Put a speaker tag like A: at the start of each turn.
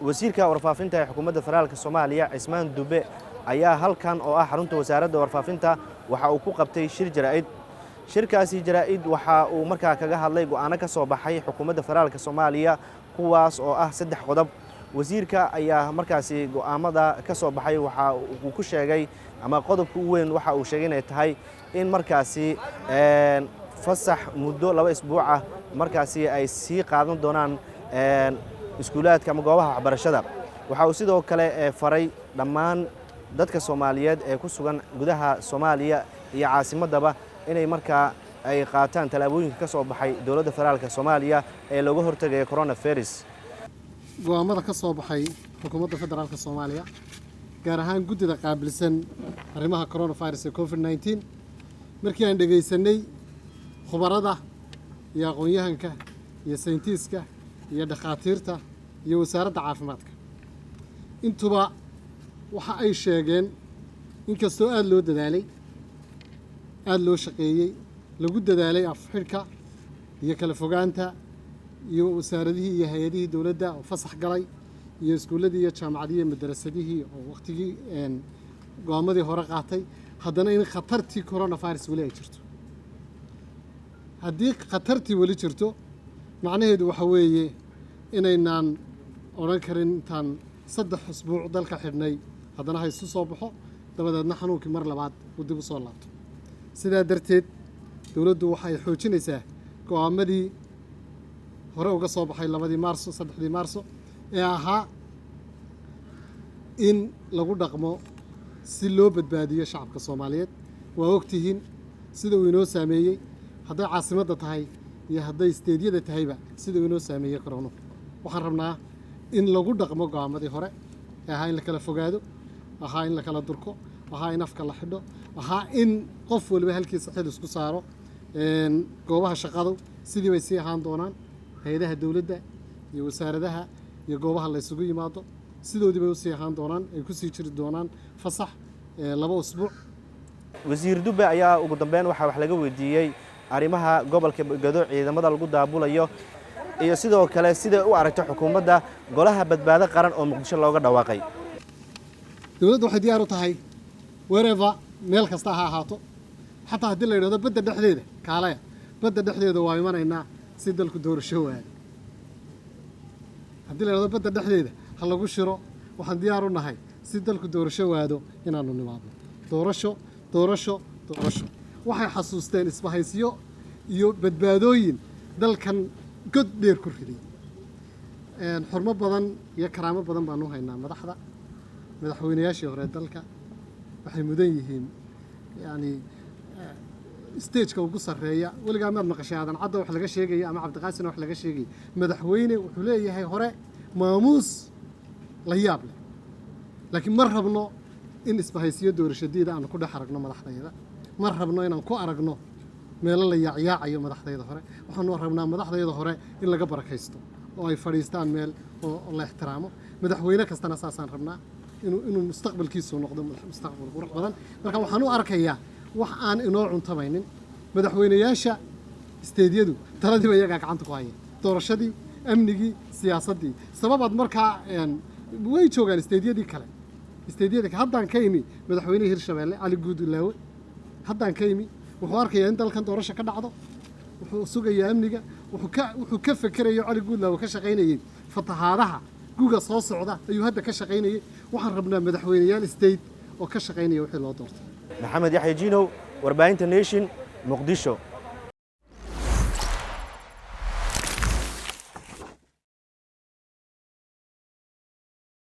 A: Wasiirka warfaafinta ee Xukuumadda Federaalka Soomaaliya, Cismaan Dube, ayaa halkan oo ah xarunta wasaaradda warfaafinta waxa uu ku qabtay shir jaraa'id. Shirkaasi jaraa'id waxa uu markaa kaga hadlay go'aano ka soo baxay Xukuumadda Federaalka Soomaaliya, kuwaas oo ah saddex qodob. Wasiirka ayaa markaasi go'aamada ka soo baxay waxa uu ku sheegay, ama qodobka u weyn waxa uu sheegay inay tahay in markaasi fasax muddo 2 isbuuc ah markaasi ay sii qaadan doonaan iskuulaadka ama goobaha waxbarashada. Waxa uu sidoo kale faray dhammaan dadka Soomaaliyeed ee ku sugan gudaha Soomaaliya iyo caasimaddaba inay markaa ay qaataan tallaabooyinka ka soo baxay Dowladda Federaalka Soomaaliya ee looga hortagayo coronavirus.
B: Go'aamada ka soo baxay Xukuumadda Federaalka Soomaaliya, gaar ahaan guddida qaabilsan arrimaha coronavirus ee COVID-19, markii aan dhegaysanay khubarada iyo aqoon-yahanka iyo sayintiiska iyo dhakhaatiirta iyo wasaaradda caafimaadka intuba, waxa ay sheegeen inkastoo aada loo dadaalay, aada loo shaqeeyey, lagu dadaalay afxidhka iyo kala fogaanta, iyo wasaaradihii iyo hay-adihii dowladda oo fasax galay, iyo iskuulladii iyo jaamacadihii iyo madarasadihii oo wakhtigii go'aamadii hore qaatay, haddana in khatartii coronavirus weli ay jirto. Haddii khatartii weli jirto, macnaheedu waxa weeye inaynaan odhan karin intaan 3 usbuuc dalka xidhnay haddana ha isu soo baxo, dabadeedna xanuunkii mar labaad uu dib u soo laabto. Sidaa darteed, dowladdu waxay xoojinaysaa go'aamadii hore uga soo baxay 2dii Maarso, 3dii Maarso, ee ahaa in lagu dhaqmo si loo badbaadiyo shacabka Soomaaliyeed. Waa ogtihiin sida uu inoo saameeyey, hadday caasimadda tahay iyo hadday state-yada tahayba, sida uu inoo saameeyey koronu. Waxaan rabnaa in lagu dhaqmo go'aamadii hore ee ahaa in la kala fogaado, ahaa in la kala durko, ahaa in afka la xidho, ahaa in qof waliba halkiisa xil isku saaro. Goobaha shaqadu sidii bay sii ahaan doonaan. Hay-adaha dowladda iyo wasaaradaha iyo goobaha la isugu yimaado sidoodii bay usii ahaan doonaan, ay kusii jiri doonaan fasax 2 usbuuc.
A: Wasiir Dube ayaa ugu dambeyn waxaa wax laga weydiiyey arrimaha gobolka Gado, ciidamada lagu daabulayo, iyo sidoo kale siday u aragtay xukuumadda Golaha Badbaado Qaran oo Muqdisho looga dhawaaqay.
B: Dowladdu waxay diyaar u tahay wherever, meel kasta ha ahaato, xataa haddii la yidhahdo badda dhexdeeda kaalaya, badda dhexdeeda waa imanaynaa si dalku doorasho waado. Haddii la yidhahdo badda dhexdeeda ha lagu shiro, waxaan diyaar u nahay si dalku doorasho waado inaanu nimaadno. Doorasho, doorasho, doorasho. Waxay xasuusteen isbahaysiyo iyo badbaadooyin dalkan god dheer ku riday. Xurmo badan iyo karaamo badan baanu haynaa madaxda. Madaxweynayaashii hore dalka waxay mudan yihiin yani stage-ka ugu sarreeya. Weligaa maad maqashay Aadan Cadda wax laga sheegaya ama Cabdiqaasina wax laga sheegaya? Madaxweyne wuxuu leeyahay hore maamuus la yaab leh, laakiin ma rabno in isbahaysiyo doorashadiida aanu ku dhex aragno madaxdayda. Ma rabno inaan ku aragno meelo la yaacyaacayo madaxdayda hore. Waxaanu rabnaa madaxdayda hore in laga barakaysto oo ay fadhiistaan meel oo la ixtiraamo. Madaxweyne kastana saasaan rabnaa, inuu mustaqbalkiisu noqdo mustaqbal qurux badan. Marka waxaan u arkayaa wax aan inoo cuntamaynin. Madaxweyneyaasha state-yadu taladiiba iyagaa gacanta ku haya, doorashadii, amnigii, siyaasaddii. Sababaad markaa way joogaan state-yadii kale. State-yada kale haddaan ka imi, madaxweynihii Hirshabeelle Cali Guudulaawe haddaan ka imi, wuxuu arkayaa in dalkan doorasho ka dhacdo, wuxuu sugayaa amniga, wuxuu ka fekerayo Cali Guudlaawe ka shaqaynayey fatahaadaha guga soo socda ayuu hadda ka shaqaynayey. Waxaan rabnaa madaxweyneyaal state oo ka shaqaynaya wixii loo doortay.
A: Maxamed Yaxya Jinow, warbaahinta Nation, Muqdisho.